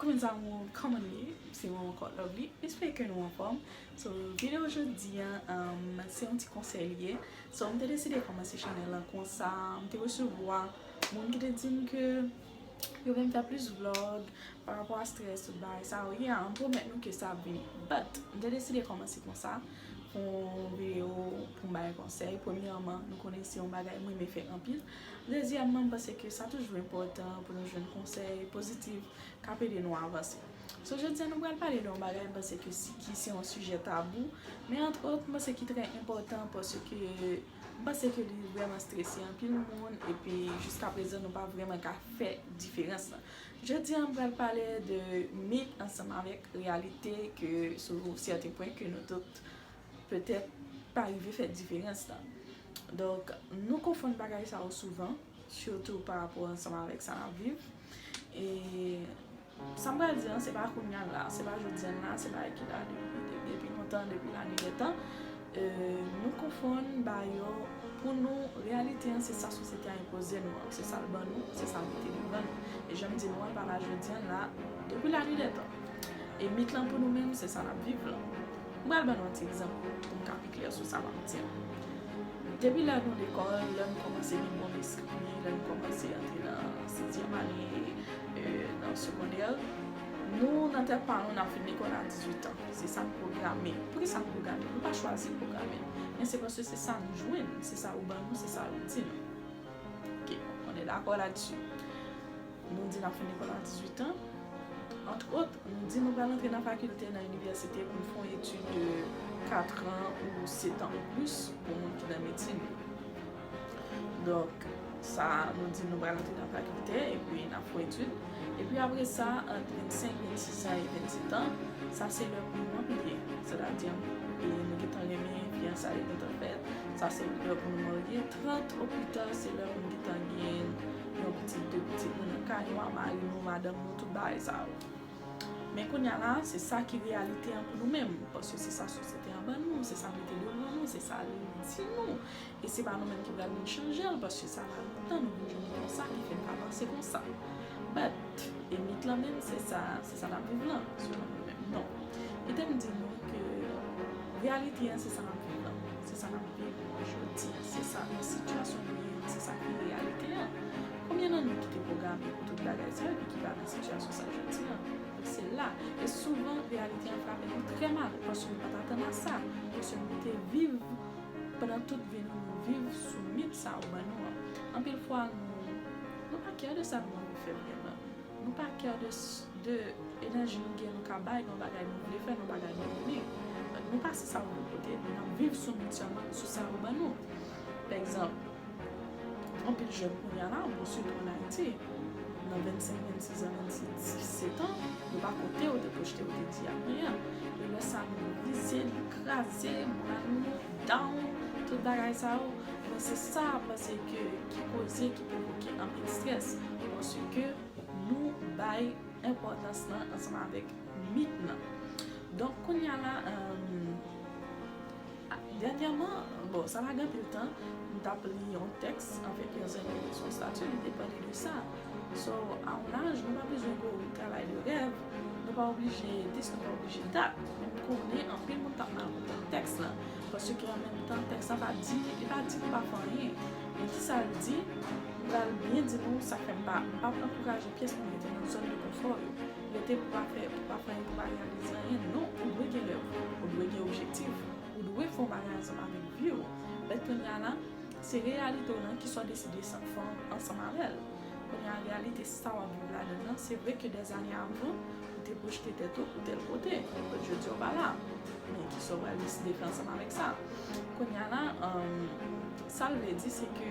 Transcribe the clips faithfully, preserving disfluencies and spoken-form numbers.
Kòman sa moun, kòman nou ye? Se mwen ankò, Lovely. M espere ke nou anfòm. So, videyo jodi a, um, se yon ti konsèy li ye. So, m te deside kòmanse chanèl lan konsa. M te resevwa moun ki te di m ke yo vle m fè plis vlog pa rapò a strès, tout bagay sa yo. Yeah, m pwomèt nou ke sa ap vini. But, m te deside kòmanse konsa pou yon videyo pou m bay konsèy. Premyèman, nou konnen se yon bagay mwen renmen fè anpil. Dezyèmman, m panse ke sa toujou enpòtan pou nou jwenn konsèy pozitif k ap ede nou avanse. So, jodi a, nou pral pale de yon bagay, m panse ke si, ki se yon sijè tabou, men antrewòt, m panse ki trè enpòtan paske m panse ke li vrèman strese anpil moun, epi jiska prezan, nou pa vrèman ka fè diferans lan. Jodi a, m pral pale de mit ansanm avèk reyalite ke sou sèten pwen ke nou tout petèt pa rive fè diferans lan. Donk, nou konfonn bagay sa yo souvan, sitou pa rapò ansanm avèk sa n ap viv. E sa m pral di an, se pa kounye a la, se pa jodi a la, se bagay ki la depi, depi, depi lontan, depi lane dè tan. E, nou konfonn bagay yo pou nou, reyalite an, se sa sosyete a enpoze nou an, se sa l ban nou, se sa l mete devan nou. E jan m di nou an, pa la jodi a la, depi lane dè tan. E mit lan pou nou menm, se sa n ap viv lan. M pral ban nou yon ti egzanp pou m ka pi klè sou sa m ap di an. Depi lè nou lekòl, lè nou kòmanse gen bon lespri, lè nou kòmanse antre nan sizyèm ane, e, nan segondè, nou, nan tèt pa nou, n ap fin lekòl a dizuit an. Se sa n pwograme. Poukisa n pwograme? Nou pa chwazi pwograme. Men se paske se sa nou jwenn, se sa yo ban nou, se sa yo di nou. Ok, on est d'accord là-dessus. Nou di n ap fin lekòl a dizuit an. Antrewòt, nou di nou pral antre nan fakilte, nan inivèsite pou n fè yon etid de kat an ou sèt an ou plis pou moun ki nan medsin. Donk, sa, nou di nou pral antre nan fakilte, epi n ap fè etid. Epi apre sa, ant vennsenk, vennsis an e vennsèt an, sa se lè pou nou anpile. Sètadi, e, nou gentan renmen, fiyansay gentan fèt, sa se lè pou nou marye. Trant o pita, se lè pou nou gentan gen yon pitit, de pitit, nou nan kay nou, a mari nou, madanm nou, tout bagay sa yo. Men kounye a la, se sa ki reyalite an pou nou menm, paske se sa sosyete an ban nou, se sa mete devan nou, se sa li di nou. E se pa nou menm ki pral vin chanje l, paske sa la lontan nou vin jwenn konsa, ki fè n pa panse konsa. But, e mit lan menm, se sa, se sa n ap viv lan, selon nou menm. Non. Kite m di nou ke reyalite an, se sa n ap viv lan. Se sa n ap viv jodi a. Se sa, nan sitiyasyon nou ye an, se sa ki reyalite an. Konbyen nan nou ki te pwograme pou tout bagay sa yo, epi ki pa nan sitiyasyon sa jodi a? Donk, se la. E souvan, reyalite an frape nou trè mal, paske nou pa t atann a sa. Paske nou te viv, pandan tout vi nou, nou viv sou mit sa yo ban nou an. Anpil fwa, nou, nou pa kè de sa nou anvi fè vrèman. Nou pa kè de, de enèji nou gen, nou ka bay nan bagay nou vle fè, nan bagay nou renmen. Nou pa se sa nou kote, nou ap viv sou mit sèlman, sou sa yo ban nou. Pa egzanp, anpil jèn kounye a la, bon, sitou ann Ayiti, nan vennsenk, vennsis an, vennsis, disèt an, yo pa kote yo te pwojte, yo te di y ap ye an. E lè sa nou vize, li kraze, moral nou down, tout bagay sa yo. Bon, se sa, m panse ke ki koze, ki pwovoke anpil strès. Paske nou bay enpòtans lan ansanm avèk mit lan. Donk, kounye a la, um, dènyèman, bon, sa pa gen anpil tan, m t ap li yon tèks avèk yon zanmi m sou yon estati, li te pale de sa. So, a yon laj, nou pa bezwen gwo travay de rèv, nou pa oblije dis, nou pa oblije dat. Men m konnen anpil moun t ap mal konprann tèks lan, paske an menm tan, tèks lan pa di, li pa di pou pa fè anyen. Men kisa l di? M pral byen di nou sa k fè m pa, m p ap ankouraje pyès moun rete nan zòn de konfò yo. Rete pou pa fè, pou pa fè anyen, pou pa reyalize anyen. Non, ou dwe gen rèv, ou dwe gen objektif, ou dwe fè yon bagay ansanm avèk vi w. But kounye a la, se reyalite w lan, kisa w deside sa fè ansanm avè l. Kounye a, reyalite sa w ap viv ladan l lan, se vre ke dèzane avan, ou te pwojte tèt ou pou tèl kote, but jodi a w pa la. Men kisa w pral deside fè ansanm avèk sa? Kounye a la, um, sa l vle di, se ke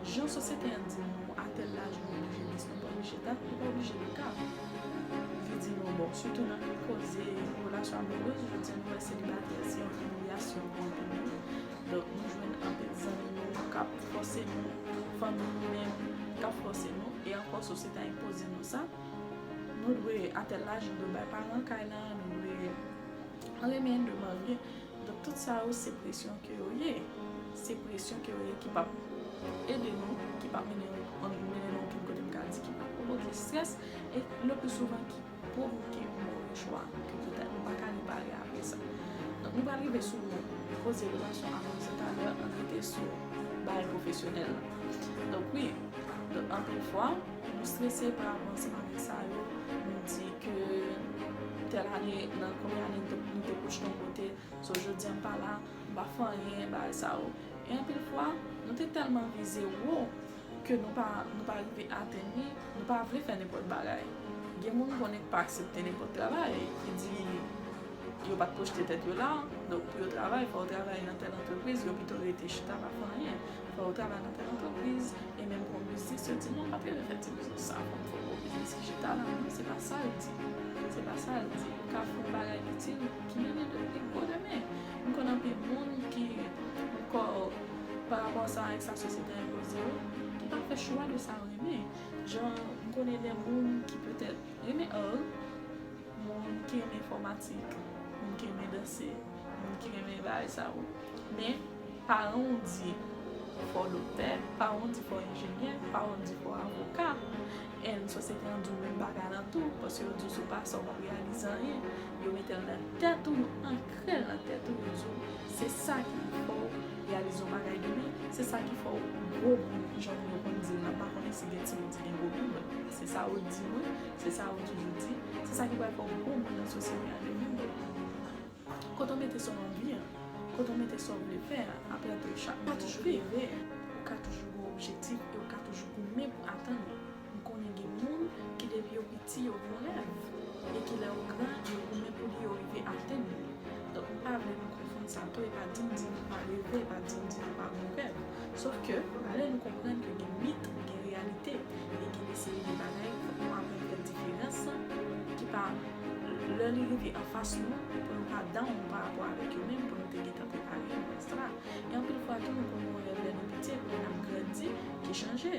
jan sosyete an di nou, a tèl laj, nou oblije dis, nou pa oblije dat, nou pa oblije le ka. Li di nou, bon, sitou nan koze relasyon amourèz, jodi a nou wè selibatè se yon imilyasyon pou anpil moun. Donk, nou jwenn anpil zanmi nou k ap fòse nou, fanmi nou menm k ap fòse nou, e ankò sosyete a enpoze nou sa. Nou dwe, a tèl laj, nou dwe bay paran kay lan, nou dwe renmen, nou dwe marye. Donk, tout sa yo, se presyon ke yo ye. Se presyon ke yo ye ki p ap ede nou, ki p ap mennen nou, mennen nou okenn kote, m ka di, ki p ap pwovoke strès, e le pli souvan ki pwovoke yon move chwa ke petèt nou pa ka repare apre sa. Donk, nou pral rive sou koze relasyon amoureuse talè, ann rete sou bagay pwofesyonèl la. Donk, wi, donk, anpil fwa, nou strese pa rapò ansanm avèk sa yo, nou di ke tèl ane, nan konbyen ane nou te, nou te pwojte yon kote, so jodi a m pa la, m pa fè anyen, bagay sa yo. E anpil fwa, nou te tèlman vize wo ke nou pa, nou pa rive atenn li, nou pa vle fè nenpòt bagay. Gen moun konnen k pa aksepte nenpòt travay, ki di yo pa t pwojte tèt yo la, donk pou yo travay, fò yo travay nan tèl antrepriz, yo pito rete chita pa fè anyen. Fò yo travay nan tèl antrepriz, e menm pou yon biznis, yo di, "Non, m pa t reve fè ti biznis sa, fò m fè yon gwo biznis ki chita la." Non, se pa sa yo di. Se pa sa yo di. Ou ka fè yon bagay ki itil, ki mennen de, ki gwo demen. M konn anpil moun ki, ankò, pa rapò sa avèk sa sosyete a enpoze yo, ki pa fè chwa de sa yo renmen. Jan, m konnen de moun ki petèt renmen art, moun ki renmen enfòmatik, moun ki renmen danse, moun ki renmen bagay sa yo. Men, paran w di fò w doktè, paran w di fò w enjenyè, paran w di fò w avoka. And sosyete an di w menm bagay lan tou, paske yo di w si w pa sa, w p ap reyalize anyen. Yo mete l nan tèt ou, yo ankre l nan tèt ou, yo di w se sa ki fè w reyalize yon bagay demen, se sa ki fè w gwo boug, jan moun yo konn di l lan, m pa konnen si gen timoun ki gen gwo boug, se sa yo di mwen, se sa yo toujou di, se sa ki pral fè w gwo moun nan sosyete a demen. Kote w mete sa w anvi an, kote w mete sa w vle fè a, apre tou chak moun ka toujou reve, ou ka toujou gen yon objektif e ou ka toujou goumen pou atenn li. M konnen gen moun ki depi yo piti yo gen yon rèv e ki lè yo gran yo goumen pou li, yo rive atenn li. Donk m pa vle nou konfonn sa tou, e pa di m di nou pa reve, e pa di m di nou pa gen yon rèv. Sof ke lè nou konprann ke gen mit, gen reyalite e gen de seri de bagay, fòk nou aprann fè diferans ki pa lè li rive anfas nou, pou nou pa down pa rapò avèk yo menm, pou nou te gentan prepare nou, etsetera. E anpil fwa tou, nou konn gen yon rèv lè nou piti, epi lè n ap grandi, ki chanje.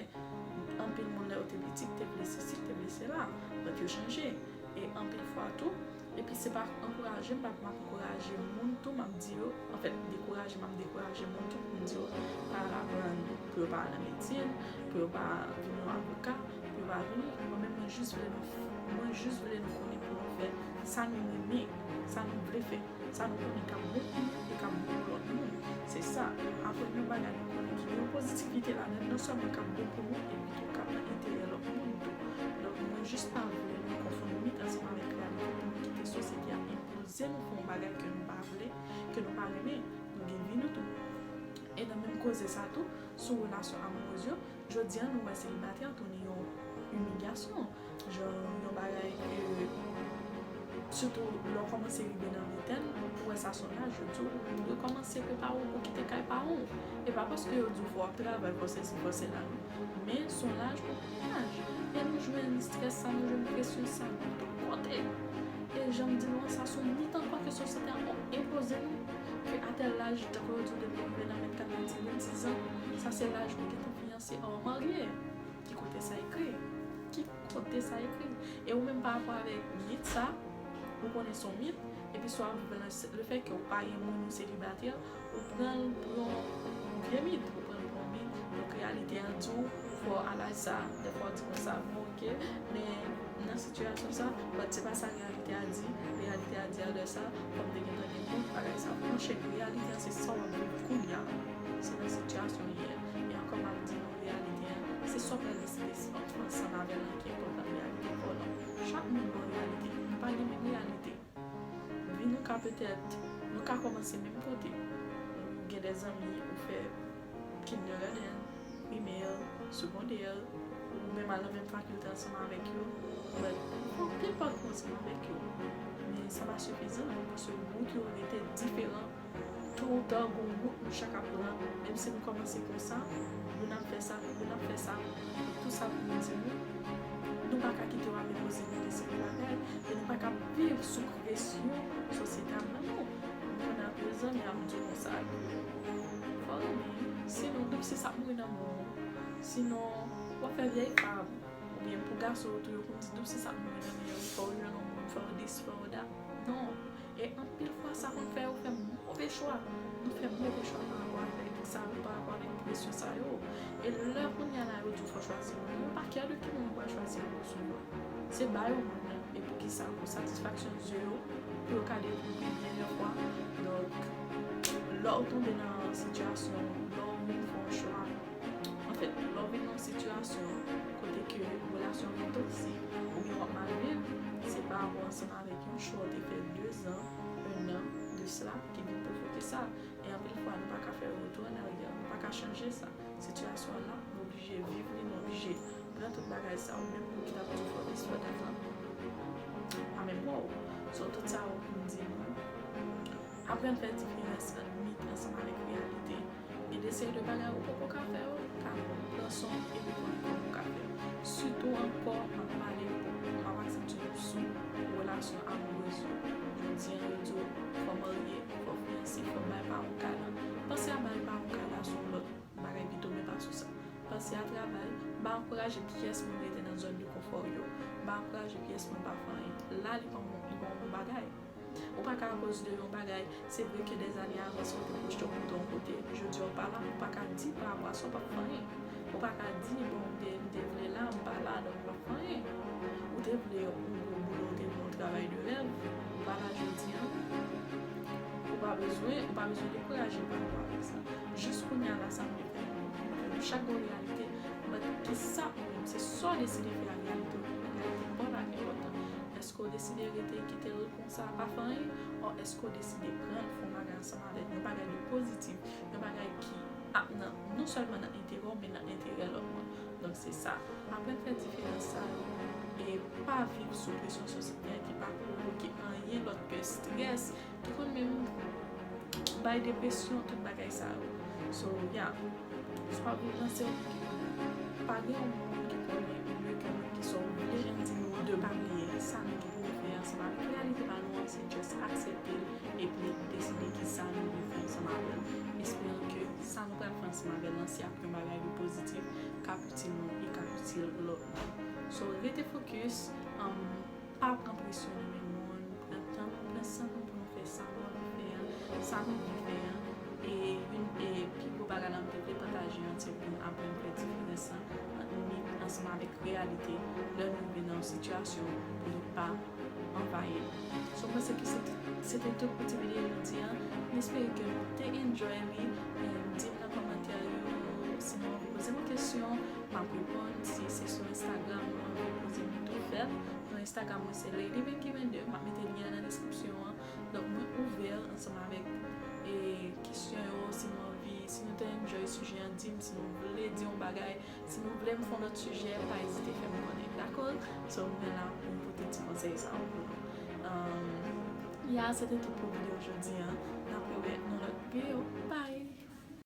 Anpil moun lè yo te piti, ki te vle sesi, ki te vle sela, but yo chanje. E anpil fwa tou, epi se pa ankouraje m, m ap, m ap ankouraje moun tou, m ap di yo, anfèt, dekouraje, m ap dekouraje moun tou pou m di yo pa al aprann, pou yo pa al nan medsin, pou yo pa vin yon avoka, pou yo pa vini. Mwen menm, mwen jis vle nou, mwen jis vle nou konnen pou nou fè sa nou renmen, sa nou vle fè, sa nou konnen k ap bon pou nou e k ap bon pou lòt moun. Se sa. Aprann yon bagay nou konnen ki gen yon pozitivite ladan l, non sèlman k ap bon pou nou, epi tou k ap nan enterè lòt moun tou. Donk, mwen jis pa vle nou konfonn mit ansanm avèk reyalite pou nou kite sosyete a enpoze nou fè yon bagay ke nou pa vle, ke nou pa renmen. Nou gen vi nou tou. E nan menm koze sa tou, sou relasyon amourèz yo, jodi a nou wè selibatè tounen yon imilyasyon. Jan yon bagay ke, sitou lè w kòmanse rive nan ventèn, ou wè sa se yon laj, yo di w, ou dwe kòmanse prepare w pou kite kay paran w. E pa paske yo di w fò w ap travay, fò sesi, fò sela, non. Men se yon laj pou pran laj. E nou jwenn estrès sa, nou jwenn presyon sa, nou tout kote. E jan m di nou an, sa se yon mit ankò ke sosyete a enpoze nou, ke a tèl laj, tankou yo di w depi w rive nan vennkat, vennsis, vennsis an, sa se laj pou w gentan fiyanse, a w marye. Ki kote sa ekri? Ki kote sa ekri? E ou menm pa rapò avèk mit sa, ou konnen se yon mit, epi swa ou pran lefètke ou pa gen moun, ou selibatè, ou pran l pou yon vye mit, ou pran l pou yon mit. Donk reyalite an di w fò w al laj sa, dèfwa w di konsa, bon, oke, men nan sitiyasyon sa, but se pa sa reyalite a di. Reyalite a di a lè sa, fò m te gentan gen kont, bagay sa. Monchè, reyalite an se sa w ap viv kounye a. Se nan sitiyasyon w ye a. E ankò m ap di nou, reyalite an, se sa w pral deside ansanm avè l lan ki enpòtan, reyalite pa w lan. Chak moun gen yon reyalite. Nou pa gen menm reyalite. Vi nou ka petèt, nou ka kòmanse menm kote. Ou gen de zanmi ou fè kindergarten, primè, segondè, ou menm al nan menm fakilte ansanm avèk yo. But, ou fè pil pati ansanm avèk yo. Men sa pa sifizan, paske wout yo rete diferan. Tou ou ta, gon wout nou chak ap pran, menm si nou kòmanse konsa, youn ap fè sa, youn ap fè sa. Tout sa pou nou di nou, nou pa ka kite yo ap enpoze nou de seri bagay, e nou pa ka viv sou presyon sosyete a ban nou. M konnen anpil zanmi ap di w konsa, fò w renmen, sinon doub sis ap mouri nan men w, sinon w ap fè vyèy fab, oubyen pou gason yo tou, yo konn di doub sis ap mouri nan men w, fò w jwenn yon moun, fò w dis, fò w dat. Non. E anpil fwa, sa konn fè yo fè move chwa. Nou fè move chwa pa rapò avèk sa yo, pa rapò avèk presyon sa yo. E lè kounye a la yo di w fò w chwazi moun nan, yo pa kè de ki moun ou pral chwazi pou w swiv la. Se ba yo moun nan. E poukisa? Pou satisfaksyon zye yo, pou yo ka detwi pi byen lè fwa. Donk, lè w tonbe nan sitiyasyon, lè w vin fè yon chwa, anfèt, lè w vin nan yon sitiyasyon kote ke relasyon vin toksik, oubyen w ap mal viv, se pa rapò ansanm avèk yon chwa w te fè dezan, ennan de sila ki vin pwovoke sa. E anpil fwa, nou pa ka fè retou an aryè, nou pa ka chanje sa. Sitiyasyon an la, nou oblije viv li, nou oblije pran tout bagay sa yo, menm moun ki t ap di w fò disfò dat lan, pa menm wè w. So, tout sa yo pou m di nou, aprann fè diferans ant mit ansanm avèk reyalite. Gen de seri de bagay ou poko ka fè yo, ka pran swen w epi konnen kòman ou ka fè. Sitou ankò, m ap pale, m ap aksepte nou sou relasyon amourèz yo. Jodi an, yo di w fò w marye, fò w fiyanse, fò w bay paran w kay la. Panse a bay paran w kay la se yon lòt bagay pito, men pa sou sa. Panse a travay, m pa ankouraje pyès moun rete nan zòn de konfò yo. M pa ankouraje pyès moun pa fè anyen. La, li pa yon, li pa yon bon bagay. Ou pa ka, akoz de yon bagay, se vre ke dèzane avan, si w te pwojte w pou yon kote, jodi a w pa la, ou pa ka di pa rapò a sa w p ap fè anyen. Ou pa ka di, bon, m te, m te vle la, m pa la, donk m p ap fè anyen. Ou te vle yon gwo boulò, ou te vle yon travay de rèv, ou pa la jodi a. Ou pa bezwen, ou pa bezwen dekouraje pa rapò avèk sa. Jis kounye a la, sa m vle fè nou konprann, chak gen yon reyalite, but kisa ou menm, se sa w deside fè ak reyalite w, reyalite pa w la ki enpòtan. Èske w deside rete kite l konsa, pa fè anyen, or èske w deside pran l, fè yon bagay ansanm avèk yon bagay de pozitif, yon bagay ki ap nan, non sèlman nan enterè w, men nan enterè lòt moun. Donk, se sa. Aprann fè diferans sa yo. E pa viv sou presyon sosyete a ki pa pwovoke anyen lòt ke estrès, ki konn menm bay depresyon, tout bagay sa yo. So, yeah. Swa pou lanse yon moun ki konnen. Pa gen yon moun ki konnen ou miye ke moun ki sa w vle. Jan m di nou an, pa bliye sa nou gen pou nou fè ansanm avèk reyalite pa nou an, se just aksepte l epi deside kisa nou vle fè ansanm avè l. Esperan ke sa nou pral fè ansanm avè l lan se ap yon bagay de pozitif, k ap itil nou e k ap itil lòt moun. So, rete fokis, um, pa pran presyon nan men moun, pran tan nou, pran san nou pou nou fè sa nou anvi fè an, sa nou vle fè an. E youn, e pi gwo bagay la m te vle pataje an, se pou n aprann fè diferans lan ant mit ansanm avèk reyalite lè nou rive nan yon sitiyasyon pou nou pa anvayi nou. So, mwen se ke se, se te tout pou ti videyo jodi an. M espere ke nou te enjoy li. E di m nan kòmantè yo si nou anvi poze mwen kesyon, m ap reponn. Si se sou Instagram nou anvi poze m, tou fè l. Nan Instagram mwen se Lady Venky vennde, m ap mete lyen an nan deskripsyon an. Donk mwen ouvè ansanm avèk e kesyon yo, si nou anvi, si nou te enjoy sijè an, di m, si nou vle di yon bagay, si nou vle m fè yon lòt sijè, pa ezite fè m konnen, dakò? So mwen la pou m pote ti konsèy sa yo pou nou. Um, ya, se te tout pou videyo jodi an. N ap rewè